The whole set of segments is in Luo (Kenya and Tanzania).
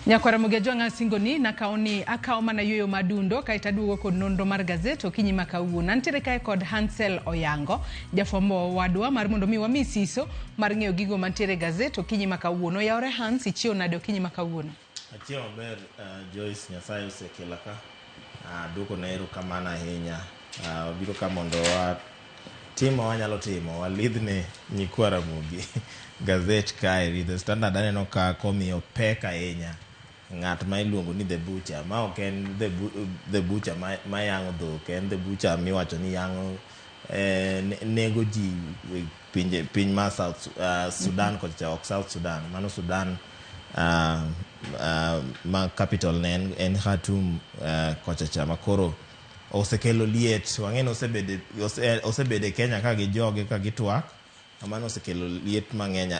Nyakwara Mugejo ng'a singo ni nakawo ni akawo mana yueyo madundo kaeto aduogo kod nonro mar gazet okinyi ma kawuono. Antiere kae kod Hansel Oyango, jafwambo wadwa mar mondo mi wami siso mar ng'eyo gigo mantiere e gazet okinyi ma kawuono. Oyawore Hans, ichiew nade okinyi ma kawuono? Achiewo maber, Joyce, Nyasaye osekela ka. Aduoko ne erokamano ahinya. Wabiro ka mondo watim ma wanyalo timo, walidhne nyikwa Ramogi gazet kaeri. The Standard aneno ka komiyo pek ahinya ng'at ma iluongo ni The Butcher. Ma ok en The Butcher ma yang'o dhok, en The Butcher miwacho ni yang'o nego ji pinje piny ma South Sudan kocha, ok South Sudan, mano Sudan ma capital ne en Khartoum kocha cha, ma koro osekelo liet. Wang'e ni osebede Kenya ka gi joge ka gitwak, mano osekelo liet mang'eny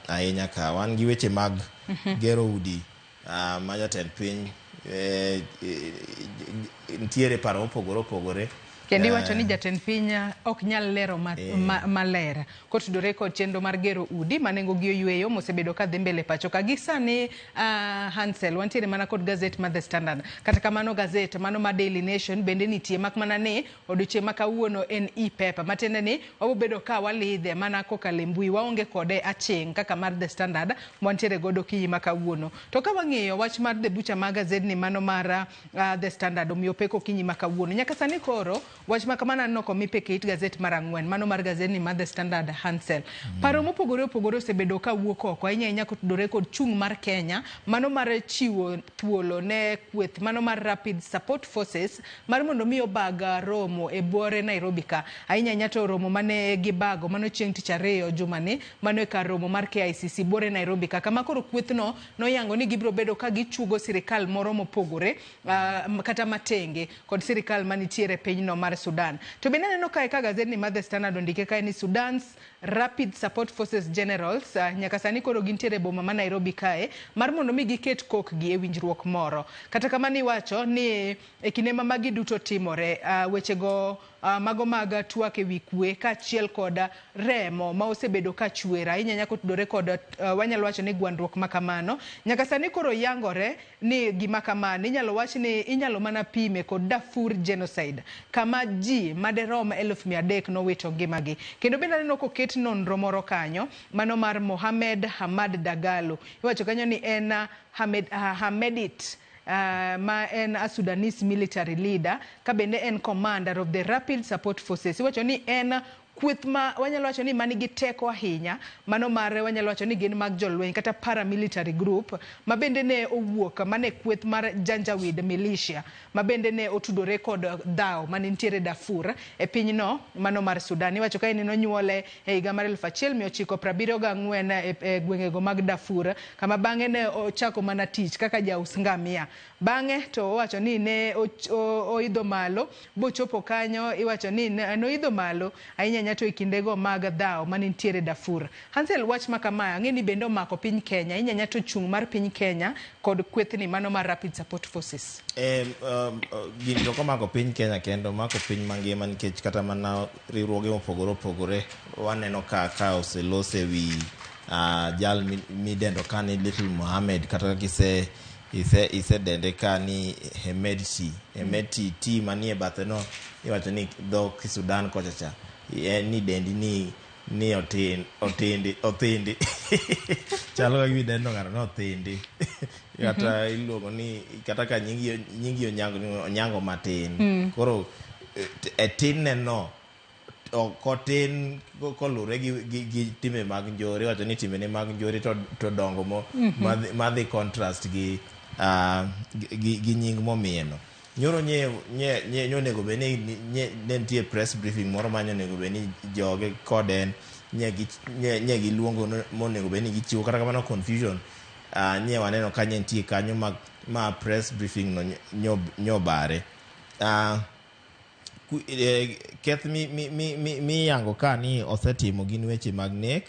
ahinya. Ka wan gi weche mag gero udi ma jatend piny nitiere paro mopogore opogore. Kendo iwacho ni jatend piny ok nyal lero maler kotudore kod chenro mar gero udi ma nengo gi oyweyo mosebedo ka dhi mbele pacho ka. Gi sani, Hansel, wantiere mana kod gazet mar The Standard. Kata kamano gazet mano mar Daily Nation bende nitie, mak mana ni odiochieng' ma kawuono en e-paper, matiende ni wabobedo ka walidhe mana kokalo e mbui, waonge kode aching' kaka mar The Standard mwantiere godo okinyi ma kawuono. To ka wang'iyo wach mar The Butcher mar gazedni mano mar The Standard omiyo pek okinyi ma kawuono. Nyaka sani koro wach ma kamano aneno komi pek e it gazet mar ang'wen mano mar gazedni mar The Standard, Hansel. Paro mopogore opogore osebedo ka wuok oko ahinya ahinya kotudore kod chung' mar Kenya mano mar chiwo thuolo ne kweth mano mar Rapid Support Forces mar mondo mi obag romo e buore Nairobi ka. Ahinya ahinya to romo mane gibago mano chieng' tich ariyo jumani mano e kar romo mar KICC buore Nairobi ka, kama koro kwethno noyango ni gibiro bedo ka gichugo sirikal moro mopogore kata matenge kod sirikal manitiere e pinyno mar Sudan. To bende aneno kae ka gazedni mar The Standard ondike kae ni Sudan's Rapid Support Forces Generals nyaka sani koro gintiere e boma ma Nairobi kae mar mondo mi giket kokgi e winjruok moro. Kata kamano iwacho ni e kinde ma magi duto timore, wechego mago mag twak ewi kwe kaachiel kod remo ma osebedo ka chwer ahinya ahinya kotudore kod wanyalo wacho ni gwandruok ma kamano. Nyaka sani koro yangore ni gima kamano inyalo wach ni inyalo mana pime kod Darfur genocide kama ji maderom 300,000 nowito ngimagi. Kendo bende aneno koket nonro moro kanyo mano mar Mohamed Hamad Dagalo. Iwacho kanyo ni en Hamedit, ma en a Sudanese military leader ka bende en commander of the Rapid Support Forces. Iwacho ni en kweth ma wanyalo wacho ni manigi teko ahinya mano mar wanyalo wacho ni gin mag jolweny kata paramilitary group ma bende ne owuok mane kweth mar Janjaweed militia ma bende ne otudore kod dhawo mane nitiere Darfur e pinyno mano mar Sudan. Iwacho ka en nonyuole e higa mar 1974 e gwengego mag Darfur, kama bang'e ne ochako mana tich kaka jaus ngamia. Bang'e to owacho ni ne oidho malo bochopo kanyo, iwacho ni noidho malo ahinya ahinya to e kindego mag dhawo mane nitiere Darfur. Hansel, wach ma kama ang'e ni bende omako piny Kenya ahinya ahinya to chung' mar piny Kenya kod kwethni mano mar Rapid Support Forces. Gini to ok omako piny Kenya kendo, omako piny mangima, nikech kata mana riwruoge mopogore opogore waneno ka oselos e wi jal midendo ka ni Little Mohammed, kata kaka isedende ka ni Hemedti. Hemedti T manie bathe no iwacho ni dho Sudan kocha cha en ni dendi ni otin otindi othindi, chalo ka gima idendo ng'ato ni othindi, kata iluongo ni kata ka nyingi Onyango ni Onyango matin. Koro e tinne no ok otin kolure gi timbe mag njore. Iwacho ni timbene mag njore to dongo mo madhi contrast gi nying momiye no. Nyoro nye onego bed ni ne nitie press briefing moro ma onego bed ni joge kod en nye giluongo monego bed ni gichiwo. Kata kamano confusion nye waneno ka nye nitie kanyo ma press briefing no nyobare. Keth miyango ka ni osetimo gin weche mag nek,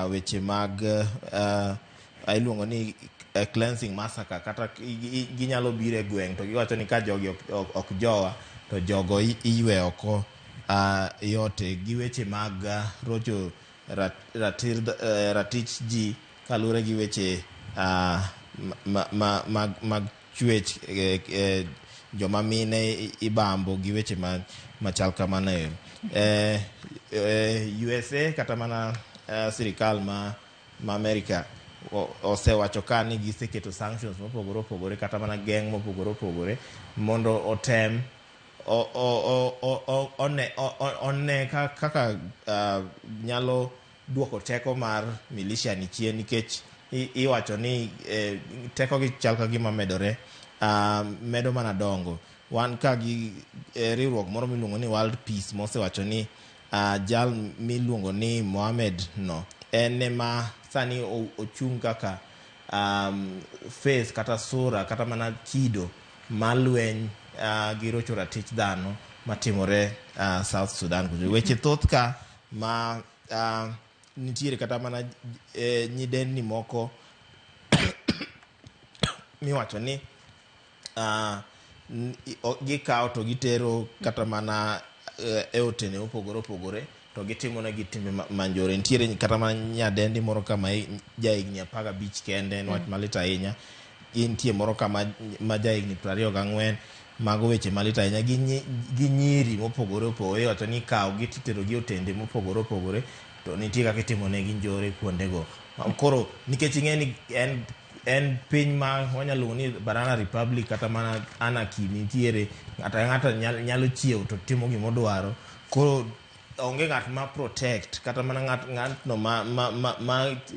weche mag iluongo ni cleansing massacre, kata ginyalo biro e gweng' to giwacho ni ka jogi ok jowa to jogo iywe oko yote, gi weche mag rocho ratich ji kaluwore gi weche. mag chwech joma mine ibambo gi weche machal kamano. USA kata mana sirikal ma Amerika osewacho ka ni giseketo sanctions mopogore opogore kata mana geng' mopogore opogore mondo otem one kaka nyalo duoko teko mar militia ni chien, nikech iwacho ni teko gi chal ka gima medore, medo mana dongo. Wan ka gi riwruok moro miluongo ni World Peace mosewacho ni jal miluongo ni Mohamed no en ema sani ochung' kaka face kata sura kata mana kido malweny gi rocho ratich dhano matimore South Sudan. Weche thoth ka ma nitiere kata mana nyidendi moko miwacho ni gikawo to gitero kata mana e otende mopogore opogore to gitimo negi timbe manjore. Nitiere kata mana nyadendi moro kama jahigni 15 kende, en wach malit ahinya. Nitie moro kama ma jahigni 24, mago weche malit ahinya. Gi nyiri mopogore opogore iwacho ni ikawo gi titero gi otende mopogore opogore to nitie kaka itimo negi njore kuondego. Koro nikech ing'e ni en piny ma wanyalo luongo ni Banana Republic kata mana anarchy nitiere, ng'ato ang'ata nyalo chiewo to timo gimodwaro. Koro onge ng'at ma protect kata mana ng'atno ma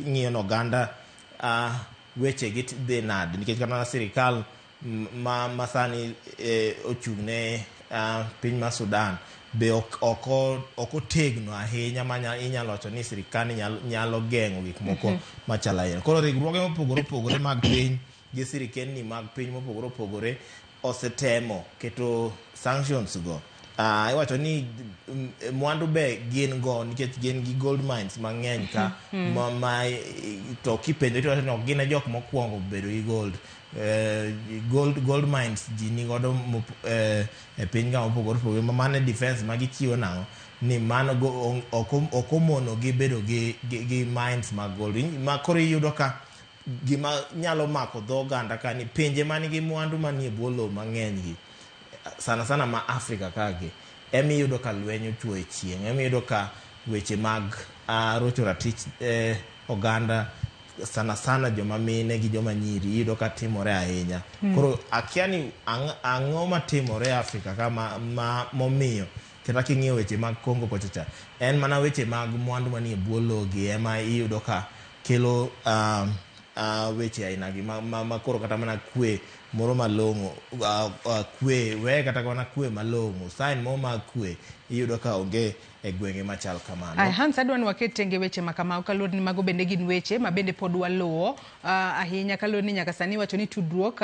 ng'iyo ni oganda weche gi dhi nade, nikech kata mana sirikal ma sani ochung' ne piny mar Sudan be ok otegno ahinya ma inyalo wacho ni sirikal nyalo geng'o gik moko machal ahinya. Koro riwruoge mopogore opogore mag piny gi sirikendni mag piny mopogore opogore osetemo keto sanctions go. Iwacho ni mwandu be gin go nikech gin gi gold mines mang'eny ka ma to kipenjo to iwacho ni ok gin e jok mokwongo bedo gi gold. Gold mines ji ni godo e piny ka mopogore opogore ma mano e defense ma gichiwo nang'o ni mano ok omono gi bedo gi mines mag gold. Ma koro iyudo ka gima nyalo mako dho oganda ka ni pinje manigi mwandu manie bwo lowo mang'eny gi sana sana ma Afrika kagi ema iyudo ka lweny ochwo e chieng', ema iyudo ka weche mag rocho ratich oganda sana sana joma mine gi joma nyiri iyudo ka timore ahinya. Koro akia ni ang'o matimore e Afrika ka ma momiyo kata king'iyo weche mag Congo kocha cha en mana weche mag mwandu manie bwo lowo gi ema iyudo ka kelo weche aina gi ma koro kata mana kwe moro malong'o, kwe we kata mana kwe malong'o, sign moro mag kwe iyudo ka onge e gwenge machal kamano. Ay, Hans, adwa ni waket tenge weche ma kamago kaluwore ni mago bende gin weche ma bende pod waluwo ahinya, kaluwore ni nyaka sani iwacho ni tudruok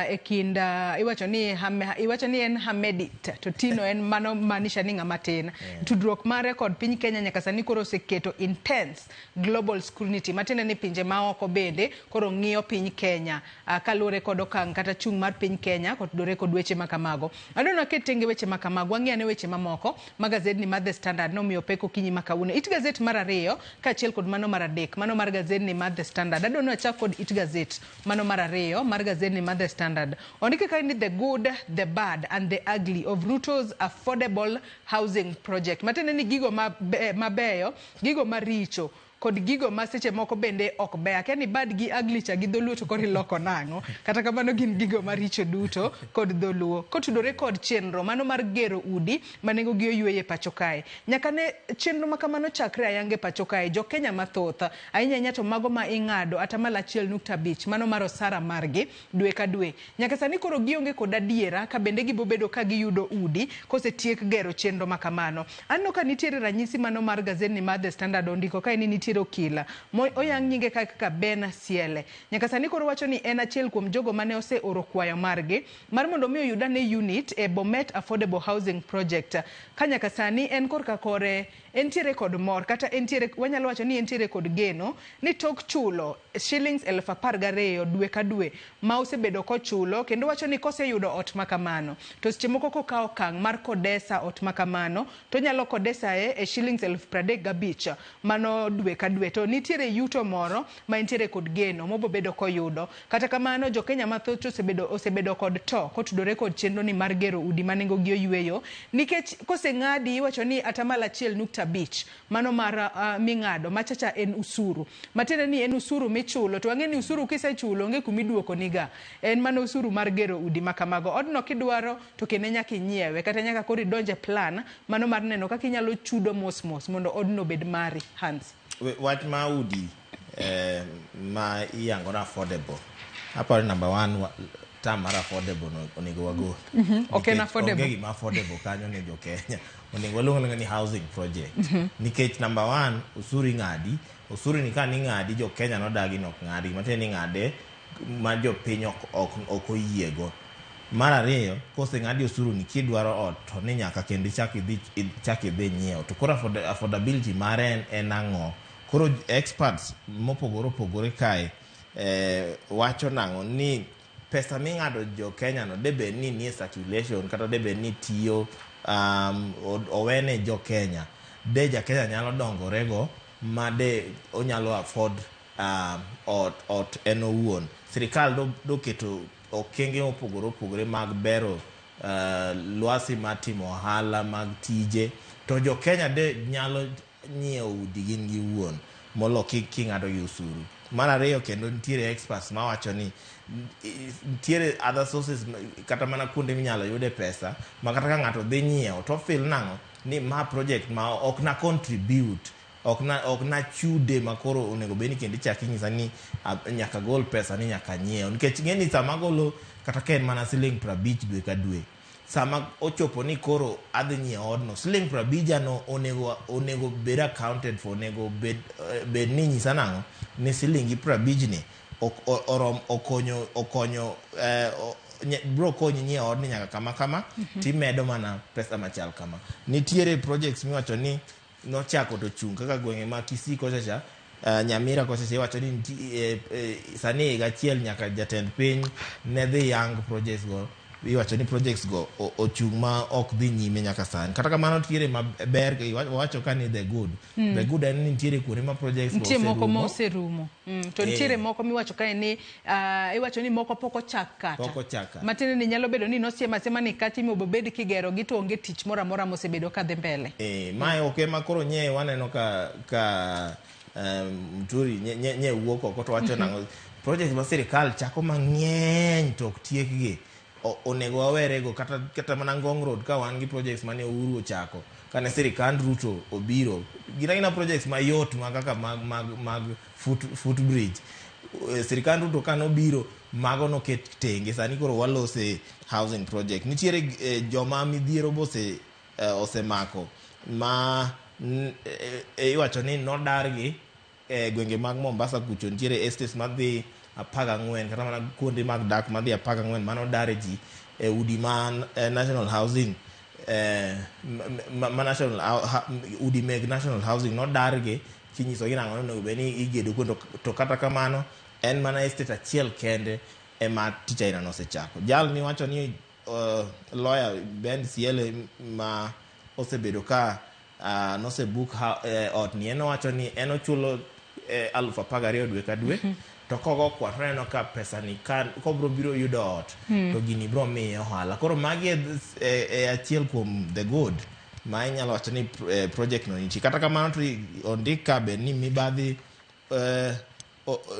e kind iwacho ni en Hamedit to Tino en mano maanisha ni ng'ama tin. Tudruok mare kod piny Kenya nyaka sani koro oseketo intense global scrutiny, matiende ni pinje maoko bende koro ng'iyo piny Kenya kaluwore kod okang' kata chung' mar piny Kenya kotudore kod weche ma kamago. Adwa ni waket tenge weche ma kamago, wang'i ane weche mamoko ma gazetni mar The Standard nomiyo pek okinyi ma kawuono. It gazet mar ariyo kaachiel kod mano mar adek, mano mar gazetni mar The Standard. Adwa ni wachak kod it gazet mano mar ariyo mar gazetni mar The Standard. Ondike kae ni "The good, the bad and the ugly of Ruto's affordable housing project." Matiende ni gigo mabeyo, gigo maricho kod gigo ma seche moko bende ok beyo. Akia ni bad gi ugly cha gi dholuo to koro iloko nang'o. Kata kamano gin gigo maricho duto kod dholuo. Kotudore kod chenro mano mar gero udi ma nengo gi oyweyo e pacho kae. Nyaka ne chenro ma kamano chakre ayanga e pacho kae, jo Kenya mathoth, ahinya ahinya to mago ma ing'ado 1.5% mano mar osara margi dwe ka dwe. Nyaka sani koro gionge kod adiera ka bende gibobedo ka giyudo udi kosetiek gero chenro ma kamano. Aneno ka nitiere ranyisi mano mar gazetni mar The Standard ondiko kae ni nitiere okila oyang nyinge kae kaka Ben Siele. Nyaka sani koro wacho ni en achiel kuom jogo mane oseoro kwayo margi mar mondo mi oyud ane unit e Bomet Affordable Housing Project. Ka nyaka sani en korka kore entiere kod mor kata entiere, wanyalo wacho ni entiere kod geno ni tok chulo shillings 12,000 dwe ka dwe ma osebedo kochulo, kendo wacho ni koseyudo ot ma kamano to seche moko kokawo okang' mar kodesa ot ma kamano to onyalo kodesa e shillings 35,000 mano dwe ka ka dwe to nitiere yuto moro ma entiere kod geno mobobedo koyudo. Kata kamano jo Kenya mathoth osebedo kod to kotudore kod chenro ni mar gero udi ma nengo gi oyweyo, nikech koseng'adi iwacho ni 1.5% mano mar ming'ado machacha en usuru, matiende ni en usuru michulo, to wang'e ni usuru kisechulo onge kumiduoko niga, en mana usuru mar gero udi ma kamago. Odno kidwaro to kendo nyaka inyiewe kata nyaka koro idonje plan mano mar neno kaka inyalo chudo mos mos mondo odno obed mari. Hans, wach ma udi ma iyango na affordable, aparo number one term mar affordable no onego wagol. Ok en affordable. Onge gima affordable kanyo ne jo Kenya. Onego waluong ni housing project. Nikech number one, usuru ing'adi, usuru ni ka ning'adi jo Kenya nodagi nok ng'adi, matiende ni ng'ade ma jopiny ok oyiego. Mar ariyo, koseng'adi osuru ni kidwaro ot to ni nyaka kendo ichak idhi nyiewo. To koro affordability mare en ang'o? Koro experts mopogore opogore kae wacho nang'o ni pesa ming'ado jo Kenya no debed ni nie circulation kata debed ni tiyo owene jo Kenya. De ja Kenya nyalo dongorego ma de onyalo afford ot en owuon. Sirikal doketo okenge mopogore opogore mag bero lwasi mar timo ohala mag tije, to jo Kenya de nyalo nyiewo udi gin giwuon molo king'ado gi usuru. Mar ariyo kendo nitiere experts mawacho ni nitiere other sources kata mana kuonde minyalo yude pesa ma kata ka ng'ato dhi nyiewo to feel nang'o ni ma project ma ok na contribute, ok na chude ma koro onego bed ni kendo ichak inyisa ni nyaka gol pesa ni nyaka nyiew. Nikech ing'e ni sama agolo kata ka en mana siling 50 dwe ka dwe, sama ochopo ni koro adhi nyiewo odno, siling 50 no onego bed accounted for, onego bed ni nyisa nang'o ni silingi 50 ni okonyo bro konyi nyiewo odni nyaka kama kama, timedo mana pesa machal kama. Nitiere projects miwacho ni nochako to chung' kaka gwenge ma Kisii kocha cha, Nyamira kocha cha, iwacho ni sani higa achiel nyaka jatend piny ne dhi yang projects go, iwacho ni projects go ochung' ma ok dhi nyime nyaka sani. Kata kamano nitiere maber, wacho ka ni the good. The good en ni nitiere kuonde ma projects go nitie moko ma oserumo. Oserumo. To nitiere moko miwacho kae ni iwacho ni moko pok ochak kata. Pok ochak kata. Matiende ni nyalo bedo ni nosiem asema ni kata imobed kigero gi to onge tich moro amora mosebedo kadhi mbele. Mae ok ema koro nye waneno ka Muturi nye wuok oko to wacho nang'o project ma sirikal chako mang'eny to ok tiekgi. Onego wawerego kata mana Ngong Road ka wan gi projects mane Uhuru ochako kane sirikand Ruto obiro, gin agina projects mayot ma kaka mag foot bridge. Sirikand Ruto kanobiro mago noket tenge, sani koro walose housing project. Nitiere joma midhiero bose osemako ma iwacho ni nodargi e gwenge mag Mombasa kucho, nitiere estates madhi 14 kata mana kuonde mag dak madhi 14 manodare ji e udi ma National Housing, ma national udi meg National Housing nodargi kinyisogi nang'o onego bed ni igedo kuonde, to kata kamano en mana estate achiel kende ema tich aina nosechako. Jal miwacho ni lawyer Ben Siele ma osebedo ka nosebook ot ni, en owacho ni en ochulo 12,000 dwe ka dwe, to kogo kwan to oneno ka pesa ni ka kobro biro yudo ot to gini bro miye ohala. Koro magi e achiel kuom the good ma inyalo wacho ni project no nitie. Kata kamano to ondik ka be ni mibadhi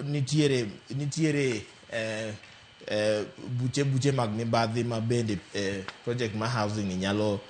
nitiere buche mag mibadhi ma bende project ma housing ni nyalo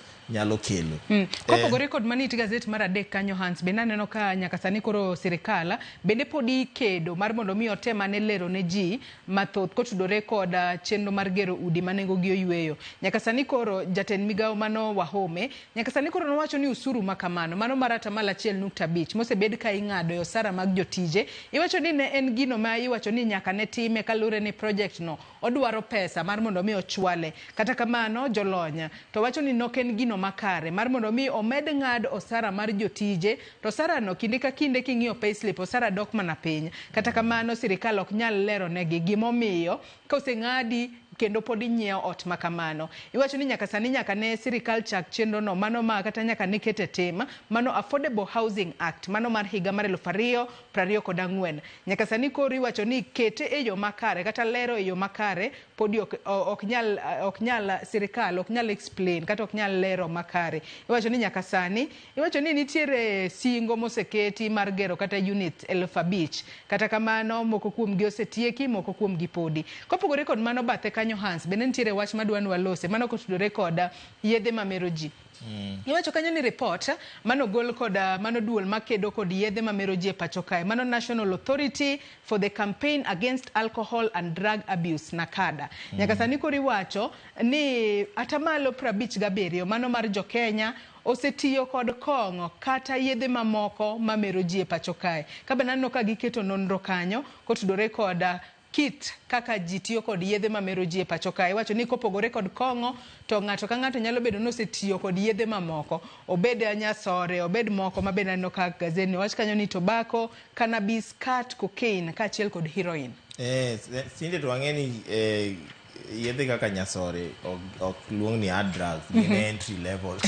kelo. Kopogore kod mani it gazet mar adek kanyo, Hans, bende aneno ka nyaka sani koro sirikal bende podi kedo mar mondo mi otem ane lero ne ji mathoth kotudore kod chenro mar gero udi ma nengo gi oyweyo. Nyaka sani koro jatend migawo mano Wahome nyaka sani koro nowacho ni usuru ma kamano mano mar 1.5% mosebed ka ing'ado e osara mag jotije, iwacho ni ne en gino ma iwacho ni nyaka ne time kaluwore ni project no odwaro pesa mar mondo mi ochwale. Kata kamano jolony to wacho ni nok en gino makare mar mondo mi omed ng'ad osara mar jotije, to osara no kinde ka kinde king'iyo payslip osara dok mana piny. Kata kamano sirikal ok nyal lero negi gimomiyo koseng'adi Kendo pod inyiewo ot ma kamano. Iwacho ni nyaka sani, nyaka ne sirikal chak chenro no mano ma kata nyaka ne kete tim mano Affordable Housing Act mano mar higa mar 2024, nyaka sani koro iwacho ni kete e yo makare kata lero e yo makare podi ok nyal sirikal ok nyal explain kata ok nyal lero makare. Iwacho ni nyaka sani, iwacho ni nitiere singo moseketi mar gero kata unit 5,000. Kata kamano, moko kuomgi osetieki, moko kuomgi podi. Kopogore kod mano, bathe kanyo, Hans, bende nitiere wach madwa ni walose mano kotudore kod yedhe mamero ji. Iwacho kanyo ni report manogol kod mano duol makedo kod yedhe mamero ji e pacho kae, mano National Authority for the Campaign Against Alcohol and Drug Abuse, NACADA. Nyaka sani koro iwacho ni atamalo 57 mano mar jokenya osetiyo kod kong'o kata yedhe mamoko mamero ji e pacho kae. Ka bende aneno ka giketo nonro kanyo kotudore kod kit kaka ji tiyo kod yedhe mamero ji e pacho kae. Iwacho ni kopogore kod kong'o, to ng'ato ka ng'ato nyalo bedo ni osetiyo kod yedhe mamoko, obed nyasore, obed moko ma bende aneno ka gazet ni wach kanyo ni tobacco, cannabis, cat, cocaine kaachiel kod heroin. Tinde to wang'e ni yedhe kaka nyasore ok luong ni hard drugs, gin entry level.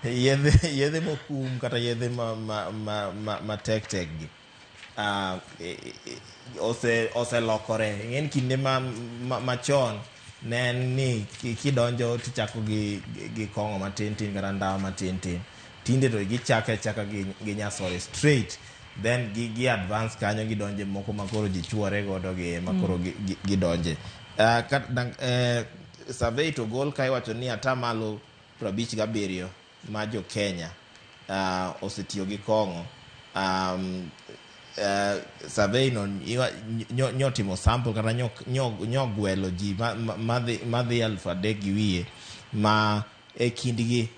Yedhe mokum kata yedhe ma tek tek gi oselokore. Ing'e ni kinde machon ne en ni kidonjo tichako gi kong'o matin tin kata ndawa matin tin. Tinde to gichako achaka gi nyasore straight, then gi advance kanyo, gidonje moko ma koro ji chuore godo gi ema koro gidonje. Survey to gol ka iwacho ni atamalo 57 ma jo Kenya osetiyo gi kong'o. Survey no nyotimo sample kata nyogwelo ji madhi 3,500 ma e kindgi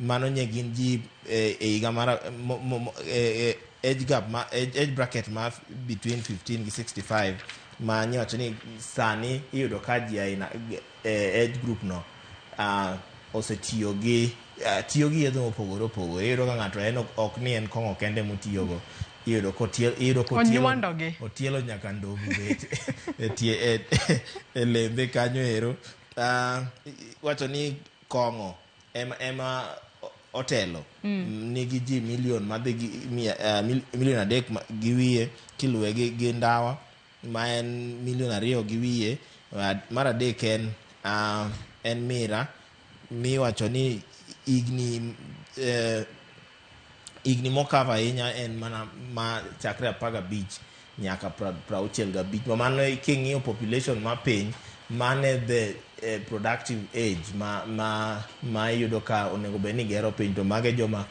mano nye gin ji e higa mar age gap ma age bracket ma between 15 gi 65, ma nyiwacho ni sani iyudo ka ji aina e age group no osetiyo gi tiyo gi yedhe mopogore opogore. Iyudo ka ng'ato en ok ni en kong'o kende motiyogo, iyudo kotielo, iyudo kotielo Onywandogi. Otielo nyaka ndovu bet e tie e lembe kanyo ero. Wacho ni kong'o ema otelo nigi ji milion madhi gi milion 3 gi wiye, kiluwe gi ndawa ma en milion 2 gi wiye. Mar adek en mira, miwacho ni higni mokavo ahinya en mana ma chakre 15 nyaka 65, ma mano king'iyo population ma piny mane the productive age ma iyudo ka onego bed ni gero piny, to mage joma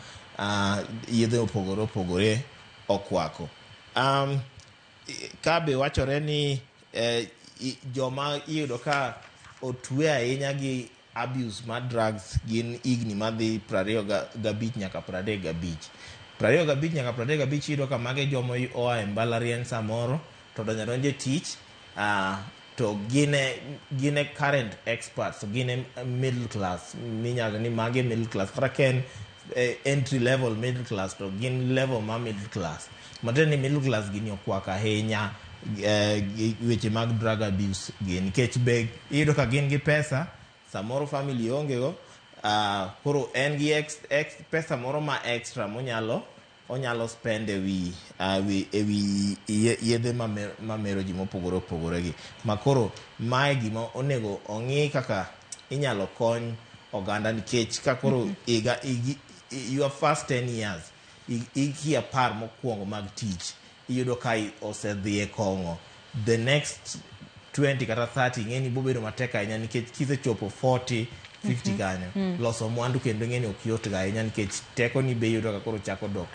yedhe opogore opogore okwako. Ka be wachore ni joma iyudo ka otwe ahinya gi abuse mar drugs gin higni madhi 25 nyaka 35. 25 nyaka 35, iyudo ka mage joma oa e mbalariany samoro to donjo adonja e tich, to gin e current experts, to gin e middle class, minyalo ni mage middle class, kata ka en entry level middle class, to gin level ma middle class. Matiende ni middle class gini okwako ahinya gi weche mag drug abuse gi, nikech be iyudo ka gin gi pesa, samoro family onge go, koro en gi pesa moro ma extra monyalo onyalo spend e wi yedhe mamero ji mopogore opogore gi. Ma koro mae gima onego ong'i kaka inyalo kony oganda, nikech ka koro higa your first 10 years, higni 10 mokwongo mag tich, iyudo ka osedhi e kong'o, the next 20 kata 30 ing'eni bobedo matek ahinya, nikech kisechopo 40, 50 kanyo, loso mwandu kendo ing'eni ok yot ga ahinya, nikech tekoni be iyudo ka koro chako dok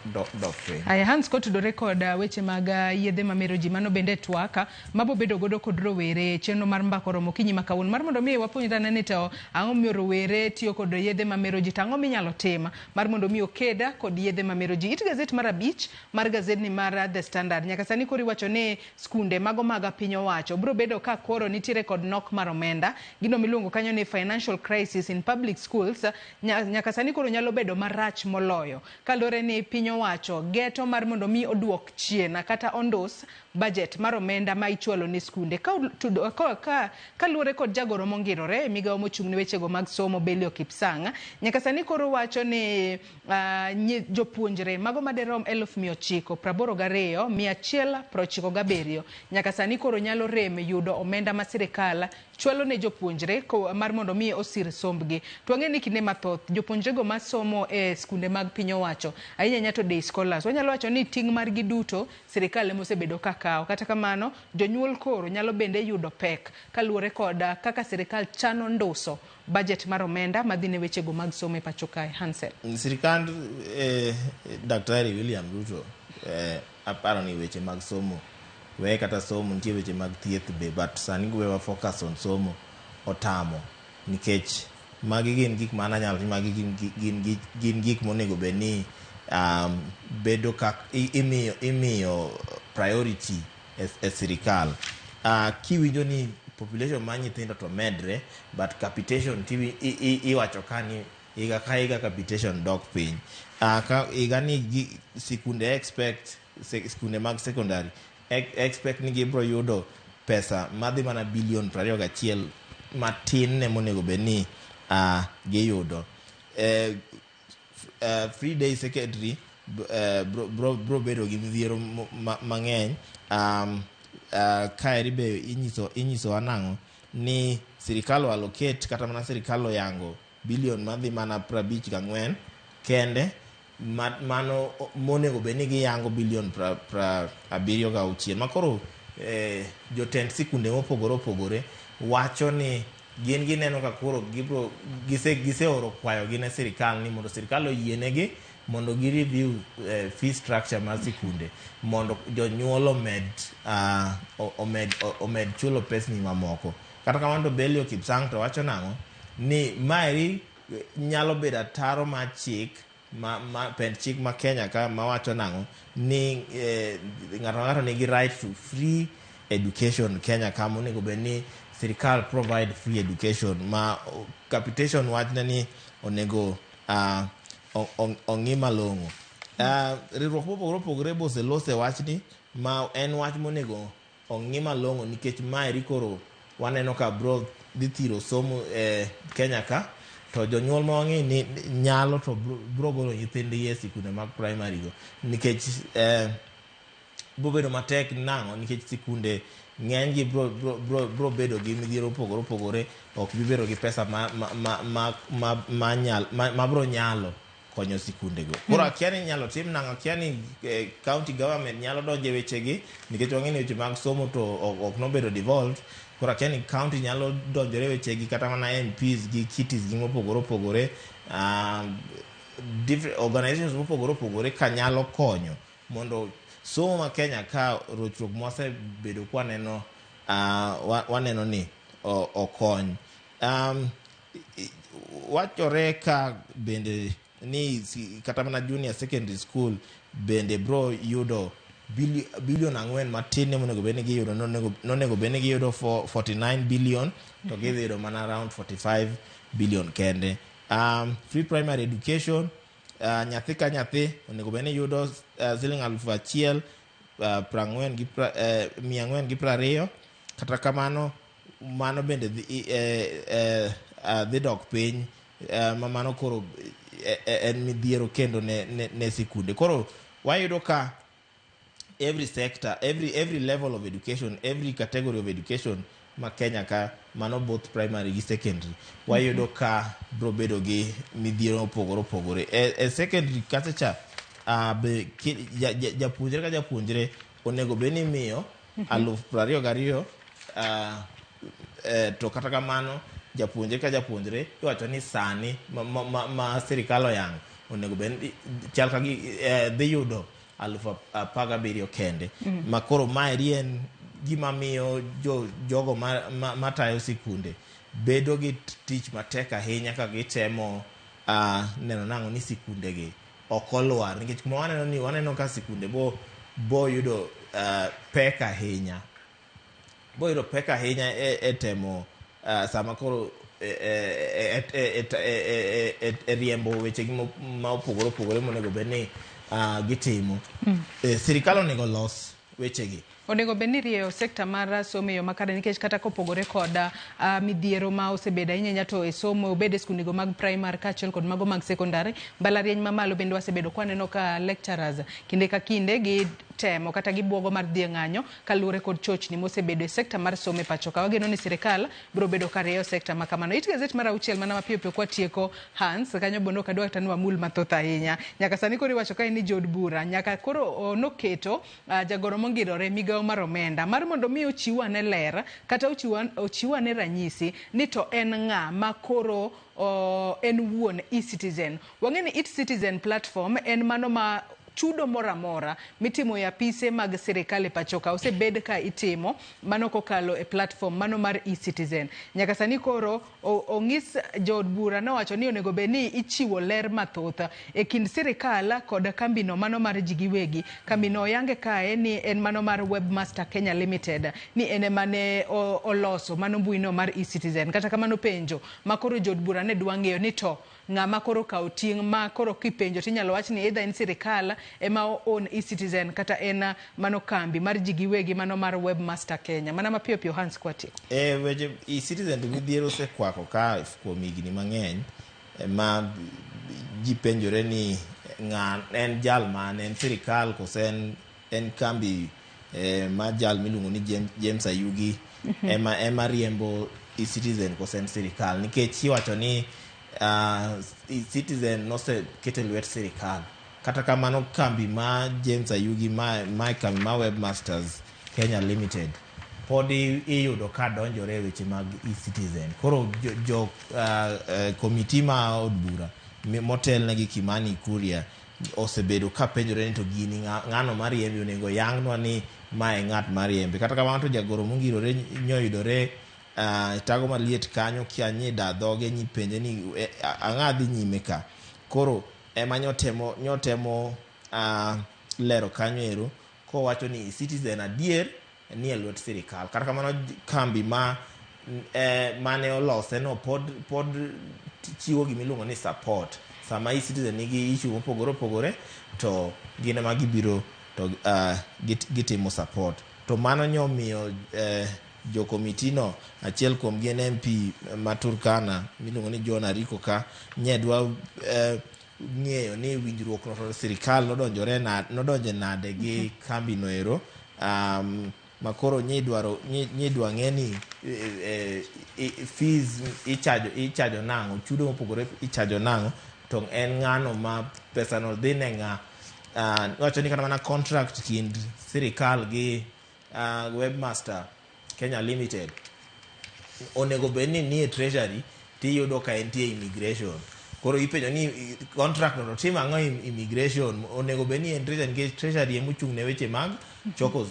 piny. Aya, Hans, kotudore kod weche mag yedhe mamero ji, mano bende twaka mabobedo godo kod rowere, chenro mar Mbaka Oromo okinyi ma kawuono, mar mondo mi wapuonjre ane ni to ang'o momiyo rowere tiyo kod yedhe mamero ji, to ang'o minyalo tim mar mondo mi okeda kod yedhe mamero ji. It gazet mar 5 mar gazedni mar The Standard, nyaka sani koro iwacho ni skunde mago mag piny owacho biro bedo ka koro nitiere kod nok mar omenda, gino miluongo kanyo ni financial crisis. Crisis in Public Schools nyaka sani koro nyalo bedo marach moloyo kaluwore ni piny owacho geto mar mondo mi oduok chien kata ondus budget mar omenda ma ichwalo ne skunde. Kaluwore kod jagoro mongirore e migawo mochung' ne wechego mag somo Belio Kipsang, nyaka sani koro wacho ni jopuonjre mago maderom 982,197 nyaka sani koro nyalo rem yudo omenda ma sirikal chwalo ne jopuonjre mar mondo mi osir sombgi. To wang'e ni kinde mathoth jopuonjrego masomo e skunde mag piny owacho, ahinya ahinya to day scholars, wanyalo wacho ni ting' margi duto sirikal ema osebedo ka kawo. Kata kamano, jonyuol koro nyalo bende yudo pek kaluwore kod kaka sirikal chano nduso budget mar omenda madhi ne wechego mag somo e pacho kae. Hansel. Sirikand Daktari William Ruto aparo ni weche mag somo we kata somo nitie weche mag thieth be, but sani we focus on somo otamo nikech magi gin gik ma anyalo magi gin gik monego bed ni bedo kak imiyo priority e sirikal. Kiwinjo ni population mar nyithindo to medre, but capitation iwacho ka ni higa ka higa capitation dok piny. Ka higa ni sikunde expect sikunde mag secondary expect ni gibro yudo pesa madhi mana bilion 21 matin ne monego bed ni giyudo. Free day secondary bro bedo gi midhiero mang'eny. Kaeri be inyiso nang'o ni sirikal o allocate kata mana sirikal oyango bilion madhi mana 54 kende mano monego bed ni giyango bilion 76 makoro jotend sikunde mopogore opogore wacho ni gin gineno ka koro gibro giseoro kwayogi ne sirikal ni mondo sirikal oyienegi mondo gi review fee structure mar sikunde mondo jonyuol omed chulo pesni mamoko. Kata kamano to Belio Kipsang to wacho nang'o ni maeri nyalo bedo ataro mar chik ma pend chik ma Kenya ka mawacho nang'o ni ng'ato ka ng'ato nigi right to free education Kenya ka monego bed ni sirikal provide free education ma capitation wachne ni onego ong'i malong'o. Riwruok mopogore opogore be oselose wachni ma en wach monego ong'i malong'o nikech maeri koro waneno ka bro dhi thiro somo e Kenya ka to jonyuol ma wang'e ni nyalo to bro golo nyithindgi e sikunde mag primary go nikech bro bedo matek nang'o nikech sikunde ng'eny gi bro bedo gi midhiero mopogore opogore, ok bi bedo gi pesa ma bro nyalo konyo sikunde go. Koro akia ni inyalo tim nang'o, akia ni county government nyalo donjo e wechegi nikech wang'e ni weche mag somo to ok nobedo devolved. Koro akia ni county nyalo donjore e wechegi kata mana MPs gi kitties gi mopogore opogore, different organizations mopogore opogore ka nyalo konyo mondo somo ma Kenya ka rochruok mwasebedo kwaneno waneno ni okony. Wachore ka bende ni kata mana junior secondary school bende bro yudo bilion 4 matin ne monego bed ni giyudo, nonego bed ni giyudo 49 billion to gidhi yudo mana around 45 billion kende. Free primary education, nyathi ka nyathi onego bed ni yudo siling 1,000 420. Kata kamano mano bende dhi dok piny, ma mano koro en midhiero kendo ne sikunde. Koro wayudo ka every sector, every level of education, every category of education ma Kenya ka, mano both primary gi secondary, wayudo ka bro bedo gi midhiero mopogore opogore. E secondary kacha cha be japuonjre ka japuonjre onego bed ni imiyo 22,000, to kata kamano japuonjre ka japuonjre iwacho ni sani ma sirikal oyango onego bed ni chal ka gi dhi yudo 17,000 kende. Ma koro maeri en gima miyo jogo matayo sikunde bedo gi tich matek ahinya ka gitemo neno nang'o ni sikunde gi ok olwar, nikech kuma waneno ni waneno ka sikunde bo yudo pek ahinya, bo yudo pek ahinya e temo sama koro e riembo wechegi ma opogore opogore monego bed ni gitimo. Sirikal onego los wechegi. Onego bed ni rieyo sekta mar somo e yo makare nikech kata kopogore kod midhiero ma osebedo ahinya ahinya to e somo, obed e skundigo mag primary kaachiel kod mago mag secondary, mbalariany mamalo bende wasebedo kwaneno ka lecturers kinde ka kinde gitemo kata gibuogo mar dhi e ng'anyo kaluwore kod chochni mosebedo e sekta mar somo e pacho ka. Wageno ni sirikal biro bedo ka rieyo sekta ma kamano. It gazet mar auchiel mana mapiyo piyo kwatieko Hans, kanyo bondo ok adwa kata ni wamul mathoth ahinya. Nyaka sani koro iwacho kae ni jood bura nyaka koro noketo jagoro mongirore migawo mar omenda mar mondo mi ochiw ane ler kata ochiw ane ranyisi ni to en ng'a ma koro en wuon eCitizen. Wang'e ni eCitizen platform en mano ma chudo moro amora mitimo e apise mag sirikal e pacho ka osebed ka itimo mano kokalo e platform mano mar eCitizen. Nyaka sani koro ong'is jood bura nowacho ni onego bed ni ichiwo ler mathoth e kind sirikal kod kambino mano mar ji giwegi. Kambino oyange kae ni en mano mar Webmaster Kenya Limited ni en ema ne oloso mano mbuino mar eCitizen. Kata kamano penjo ma koro jood bura ne dwa ng'eyo ni to ng'ama koro kawo ting' ma koro kipenjo tinyalo wach ni either en sirikal ema own eCitizen kata en mano kambi mar ji giwegi mano mar Webmaster Kenya. Mana mapiyo piyo Hans kwatieko. Weche eCitizen to midhiero osekwako ka kuom higni mang'eny ma ji penjore ni ng'a en jal mane, en sirikal kose en kambi ma jal miluongo ni James Ayugi ema riembo eCitizen kose en sirikal, nikech iwacho ni eCitizen noseket e lwet sirikal. Kata kamano kambi ma James Ayugi ma kambi ma Webmasters Kenya Limited pod iyudo ka donjore e weche mag eCitizen. Koro jo komiti ma od bura motelne gi Kimani Kuria osebedo ka penjore ni to gini ng'ano mariembe, onego yangnwa ni mae ng'at mariembe. Kata kamano to jagoro mongirore nyoyudore tago maliet kanyo kia nyi da dhoge nyipenje ni ang'a dhi nyime ka. Koro ema nyotemo lero kanyo ero kowacho ni eCitizen adier ni e lwet sirikal. Kata kamano kambi ma mane olose no pod chiwo gimiluongo ni support. Sama eCitizen nigi issue mopogore opogore to gin ema gibiro to gitimo support. To mano nyomiyo jo komiti no achiel kuom gi en MP ma Turkana miluongo ni John Ariko ka nye dwa ng'eyo ni winjruok no to sirikal nodonjore nodonje nade gi kambi no ero, ma koro nyidwa ng'e ni fees ichajo nang'o, chudo mopogore ichajo nang'o, to en ng'ano ma pesa no dhi ne ng'a. Iwacho ni kata mana contract kind sirikal gi Webmaster Kenya Limited onego bed ni nie treasury tiyudo ka entie immigration. Koro ipenjo ni contract no to timo ang'o immigration, onego bed ni en treasury nikech treasury ema ochung' ne weche mag choko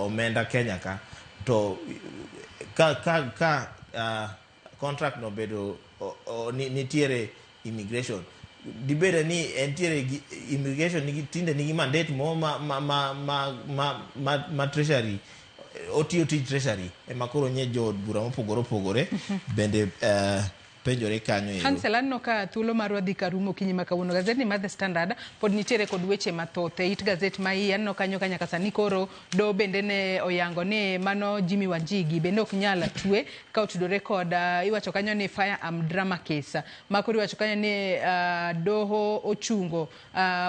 omenda Kenya ka. To ka contract no bedo nitiere immigration, dibede ni entiere gi immigration nigi tinde nigi mandate mo ma treasury otiyo tij treasury ema koro nye jood bura mopogore opogore bende penjore kanyo ero. Hansel, aneno ka thuolo marwa dhi ka rumo okinyi ma kawuono. Gazetni mar The Standard pod nitiere kod weche mathoth. E it gazet ma iye aneno kanyo ka nyaka sani koro doho bende ne oyango ni mano Jimmy Wanjigi bende ok nyal twe ka otudore kod iwacho kanyo ni firearm drama case. Ma koro iwacho kanyo ni doho ochungo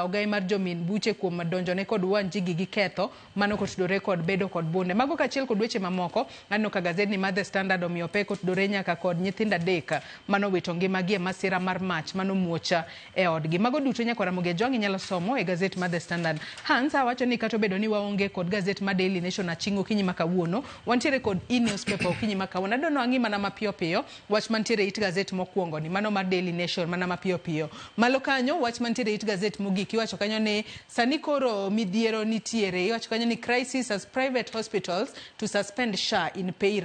ogai mar jomin buche kuom donjone kod Wanjigi gi ketho mano kotudore kod bedo kod bunde. Mago kaachiel kod weche mamoko aneno ka gazetni mar The Standard omiyo pek otudore nyaka kod nyithindo adek manowito ngimagi e masira mar mach manomuoch e odgi. Mago duto nyaka Ramogi Ajwang' inyalo somo e gazet mar The Standard. Hans awacho ni kata obedo ni waonge kod gazet mar Daily Nation aching' okinyi ma kawuono, wantiere kod e-newspaper okinyi ma kawuono. Adwa ni wang'i mana mapiyo piyo wach mantiere it gazet mokwongo ni mano mar Daily Nation mana mapiyo piyo. Malo kanyo wach mantiere it gazet mogik iwacho kanyo ni sani koro midhiero nitiere. Iwacho kanyo ni crisis as private hospitals to suspend SHA in pay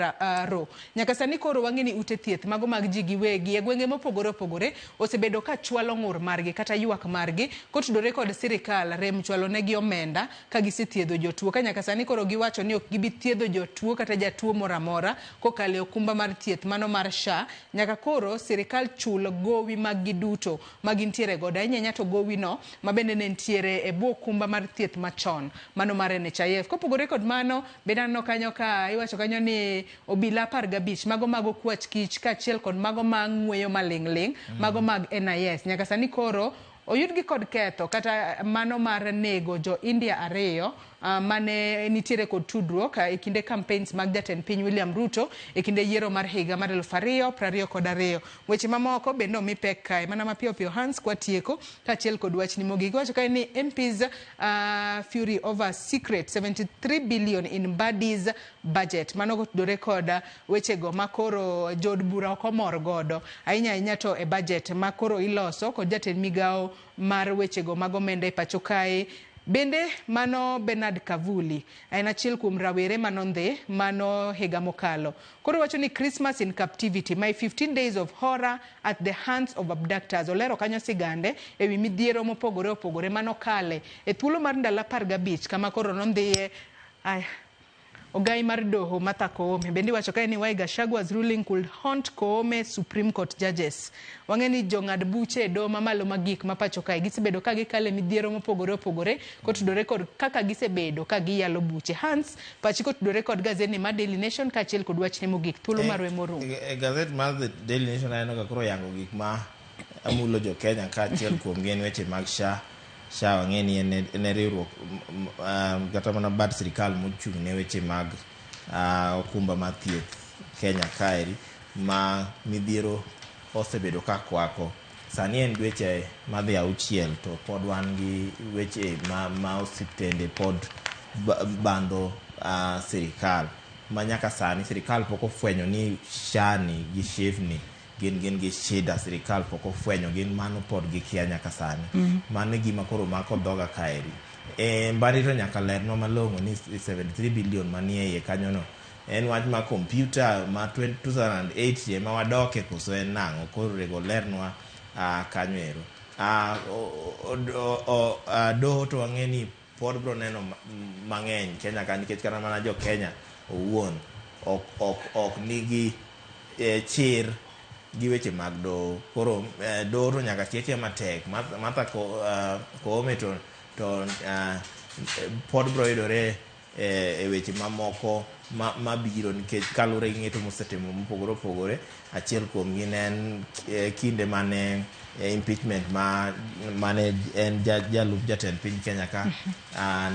row. Nyaka sani koro wang'e ni ute thieth mago mag ji giwegi giwegi e gwenge mopogore opogore osebedo ka chwalo ng'ur margi kata ywak margi kotudore kod sirikal rem chwalo negi omenda ka gisethiedho jotuo. Ka nyaka sani koro giwacho ni ok gibi thiedho jotuo kata jatuo moro amora kokalo e okumba mar thieth mano mar SHA nyaka koro sirikal chul gowi mag gi duto ma gintiere godo ahinya ahinya to gowi no mabende ne nitiere e bwo okumba mar thieth machon mano mar NHIF. Kopogore kod mano bende aneno kanyo ka iwacho kanyo ni obila 15 mago mag okwach kich kaachiel kod mago ma ng'weyo maling' ling' mago mag NIS nyaka sani koro oyudgi kod ketho kata mano mar nego jo India ariyo mane nitiere kod tudruok e kinde campaigns mag jatend piny William Ruto e kinde yiero mar higa mar 2022. Weche mamoko bende omi pek kae mana mapiyo piyo Hans kwatieko kaachiel kod wachni mogik. Iwacho kae ni MPs fury over secret 73 billion in Mbadi's budget. Mano kotudore kod wechego ma koro jood bura ok omor godo ahinya ahinya to e budget ma koro iloso kod jatend migawo mar wechego mag omenda e pacho kae. Bende mano Bernard Kavuli en achiel kuom rawere manondhi mano higa mokalo. Koro wacho ni Christmas in captivity, my 15 days of horror at the hands of abductors. Olero kanyo sigande ewi midhiero mopogore opogore manokale e thuolo mar ndalo 15 kama koro nondhiye. Aya, Ogai mar doho Martha Koome bende iwacho kae ni why Gachagua's ruling could haunt Koome Supreme Court judges. Wang'e ni jong'ad buche e doho mamalo magik ma pacho kae gisebedo ka gikale midhiero mopogore opogore kotudore kod kaka gisebedo ka giyalo buche. Hans, pachi kotudore kod gazeti mar Daily Nation kaachiel kod wachne mogik thuolo marwa morumo. E gazet mar The Daily Nation aneno ka koro yango gik ma mulo jo Kenya kaachiel kuom gin weche mag SHA. SHA wang'e ni en e riwruok kata mana bad sirikal mochung' ne weche mag okumba mar thieth Kenya kaeri ma midhiero osebedo ka kwako. Sani en dweche madhi 6 to pod wan gi weche ma osiptende pod bando sirikal ma nyaka sani sirikal pok ofwenyo ni SHA ni gi SHIF ni gin gi shida. Sirikal pok ofwenyo gin mano pod gikia nyaka sani. Mano e gima koro mako dhoga kaeri. Mbadi to nyaka lernwa malong'o ni 73 billion manie iye kanyono en wach mar kompyuta ma 2008 ema wadoke koso en nang'o koro onego lernwa kanyo ero. Doho to wang'e ni pod bro neno mang'eny Kenya ka nikech kata mana jo Kenya owuon ok nigi chir gi weche mag doho. Koro doho to nyaka ti atiya matek. Martha Koome to pod bro yudore e weche mamoko mabiro nikech kaluwore gi ng'eto mosetimo mopogore opogore. Achiel kuom gi ne en kinde mane impeachment ma mane en jalup jatend piny Kenya ka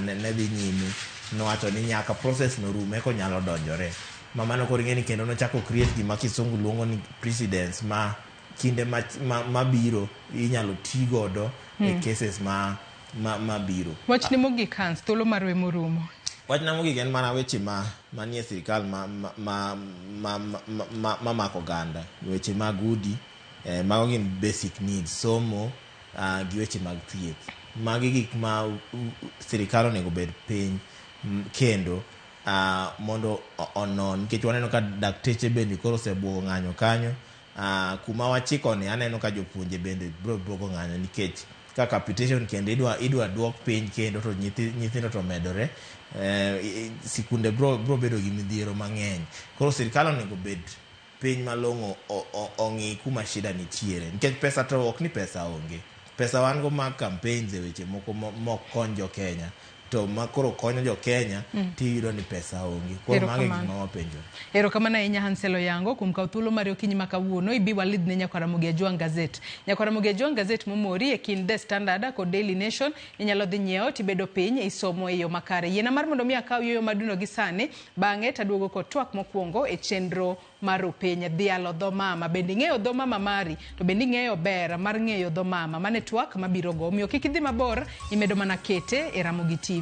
ne dhi nyime nowacho ni nyaka process no rum eka onyalo donjore. Ma mano koro ing'e ni kendo nochako create gima kisungu luongo ni precedence ma kinde mabiro inyalo ti godo e cases ma mabiro. Wachni mogik Hans, thuolo marwa morumo. Wachna mogik en mana weche ma manie sirikal ma mako oganda. Weche mag udi, mago gin basic needs, somo gi weche mag thieth. Magi gik ma sirikal onego bed piny kendo mondo onon nikech waneno ka dakteche bende koro osebuogo ng'anyo kanyo. Kuma wachiko ni aneno ka jopuonje bende bro buogo ng'anyo nikech ka capitation kendo idwa duok piny kendo to nyithindo to medore, sikunde bro bedo gi midhiero mang'eny. Koro sirikal onego bed piny malong'o ong'i kuma shida nitiere nikech pesa to ok ni pesa onge. Pesa wan go mag campaigns e weche moko mok kony jo Kenya to ma koro konyo jo Kenya tiyudo ni pesa onge. Koro mago e gik ma wapenjore. Erokamano ahinya Hansel Oyango kuom kawo thuolo mari okinyi ma kawuono ibi walidh ne Nyakwar Ramogi Ajwang' Gazette. Nyakwar Ramogi Ajwang' Gazette momori e kind The Standard kod Daily Nation inyalo dhi nyiewo tibedo piny isomo e yo makare. Yiena mar mondo mi akaw yueyo madundo gi sani bang'e taduogo kod twak mokwongo e chenro mar Rupiny dhialo dho mama. Bende ing'eyo dho mama mari to bende ing'eyo ber mar ng'eyo dho mama. Mano e twak mabiro go. Omiyo kik idhi mabor imedo mana kete e Ramogi TV.